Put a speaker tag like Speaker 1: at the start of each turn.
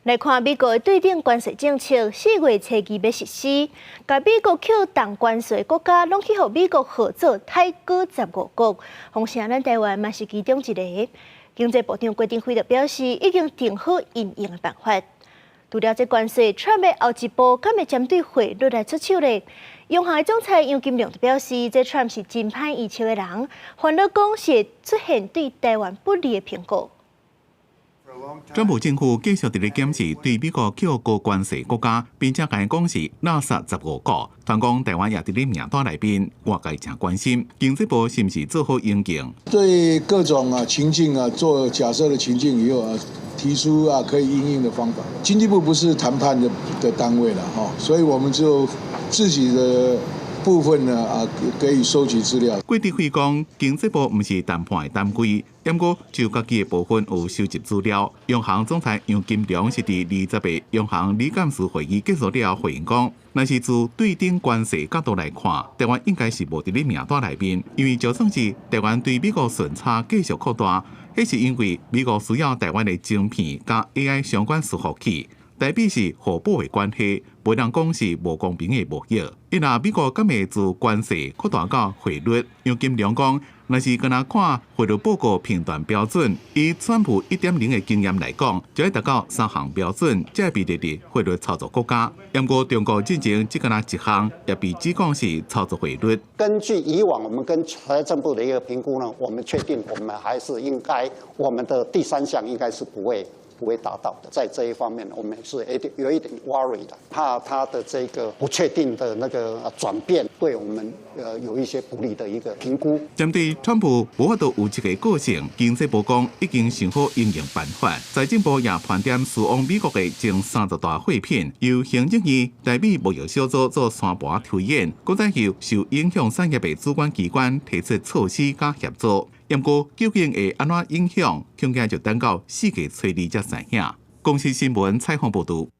Speaker 1: 來看美國對等關稅政策，4月初二欲實施，共美國課重關稅國家攏去予美國號做刣哥十五國，況且咱台灣嘛是其中一个。經濟部長郭台輝就表示，已經定好因應的辦法。除了這關稅，川普後一步敢會針對匯率來出手咧？央行總裁楊金龍就表示，這川普是真歹預測的人，煩惱講是會出現對台灣不利的評估。
Speaker 2: 川普政府繼續佇咧檢視對美國課高關稅國家，並且共講是垃圾十五國。傳講台灣也佇咧名單內面，外界誠關心經濟部是毋是做好因應？
Speaker 3: 對各種啊情境啊做假設的情境以後啊，提出啊可以因應的方法。經濟部不是談判的單位啦，哈，所以我們就自己的部分呢啊，可以收集資料。
Speaker 2: 郭台輝講，經濟部毋是談判的單位，毋過就家己的部分有收集資料。央行總裁楊金龍是佇20個央行理監事會議結束了後回應講，若是自對等關稅角度來看，台灣應該是無佇咧名單內面，因為就算是台灣對美國順差繼續擴大，彼是因為美國需要台灣的晶片佮 AI 相關伺服器。台美是互補的關係，袂當講是無公平的貿易。伊若美國敢會自關稅擴大到匯率？楊金龍講，若是干焦看匯率報告評斷標準，以川普1.0的經驗來講，就欲達到三項標準，才會被列入匯率操作國家。毋過中國進前只干焦一項，也被指講是操作匯率。
Speaker 4: 根據以往我們跟財政部的一個評估呢，我們確定我們還是應該，我們的第三項應該是不會達到的，在這一方面，我們是有一點 worry 的，怕它的這個不確定的那個轉變，對我們有一些不利的一個評估。
Speaker 2: 針對川普無法度有這個個性，經濟部講已經想好因應辦法，財政部也盤點輸往美國的前30大貨品，由行政院台美貿易小組做沙盤推演，閣再由受影響產業的主管機關提出措施佮協助。毋過究竟會按怎影響，恐驚就等到4月初二才知影。公視新聞採訪報導。